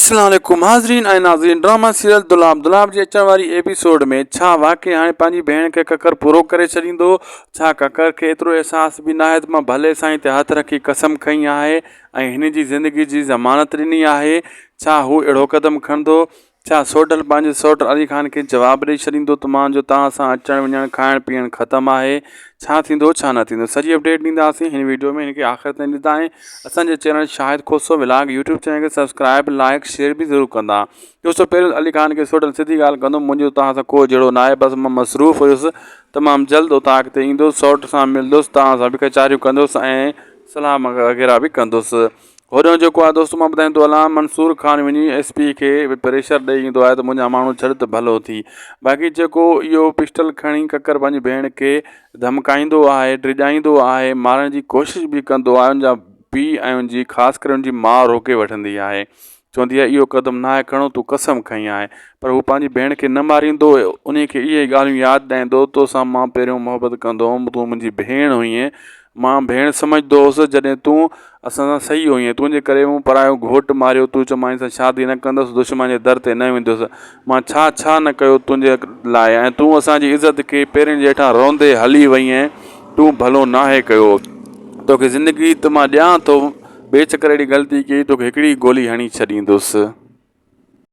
اسلام عليڪم حاضرين ۽ ناظرين ڊراما سيريل دولاب دولاب جي اچڻ واري ايپيسوڊ ۾ ڇا واقعي هاڻي پنهنجي ڀيڻ کي ڪڪر پورو ڪري ڇڏيندو ڇا ڪڪر کي ايترو احساس به ناهي ته مان ڀلي سائين تي هٿ رکي قسم کنئي آهي ۽ هن جي زندگي جي ضمانت ڏني آهي ڇا هو اهڙو قدم کڻندو ڇا سوڍل پنهنجي سئوٽ علي خان کي جواب ڏئي ڇڏيندو ته مان جو توهان سان اچڻ وڃڻ کائڻ پيئڻ ختم آهي ڇا ٿيندو ڇا نه ٿيندو سڄي اپڊيٽ ڏينداسين هن ويڊيو ۾ هن کي آخر تائين ڏسندا ۽ اسان جي channel Shahid Khoso vlog YouTube channel کي سبسڪرائب لائڪ شيئر به ضرور ڪندا دوستو پهريون علي خان کي سوڍل سڌي ڳالهه ڪندو منهنجو توهان سان ڪو جهيڙو نه آهي بس مان مصروف هيس تمام جلد اوطاق تي ايندس سئوٽ سان ملندس توهان سان به ڪچهريون ڪندس ۽ صلاح وغيره به ڪندس هوڏانهن جيڪو آهي دوستو مان ٻڌائين ٿو هلان منصور خان وڃي ايس پي کي پريشر ڏئي ايندو آهي ته منهنجا ماڻهو ڇڏ ته ڀلو ٿي باقي جيڪو اهو پسٽل کڻي ڪڪر پنهنجي ڀيڻ کي ڌمڪائيندو آهي ڊڄائيندو آهي مارڻ جي ڪوشش به ڪندو آهي ان جا پيء ۽ ان جي خاص ڪري ان جي ماء روڪي وٺندي آهي چوندي آهي اهو قدم ناهي کڻڻو تون قسم کنئي آهي پر هو پنهنجي ڀيڻ کي نه ماريندو انهي کي اهي ڳالهيون ياد ڏيائيندو توسان مان پهريون محبت ڪندو هوم تون منهنجي ڀيڻ هئين مان ڀيڻ سمجهندو هوس جڏهن تون اسان سان صحيح هئين تنهنجي ڪري مون پرايو گهوٽ ماريو تون چيو مان هن سان شادي نه ڪندس دشمن جي در تي نه ويندس مان ڇا ڇا نه ڪيو تنهنجي لاء ۽ تون اسان جي عزت کي پيرن جي هيٺان روندي هلي وئين تون ڀلو ناهي ڪيو توکي زندگي ته مان ڏيان ٿو ٻئي چڪر اهڙي غلطي ڪئي توکي هڪڙي گولي هڻي ڇڏيندس.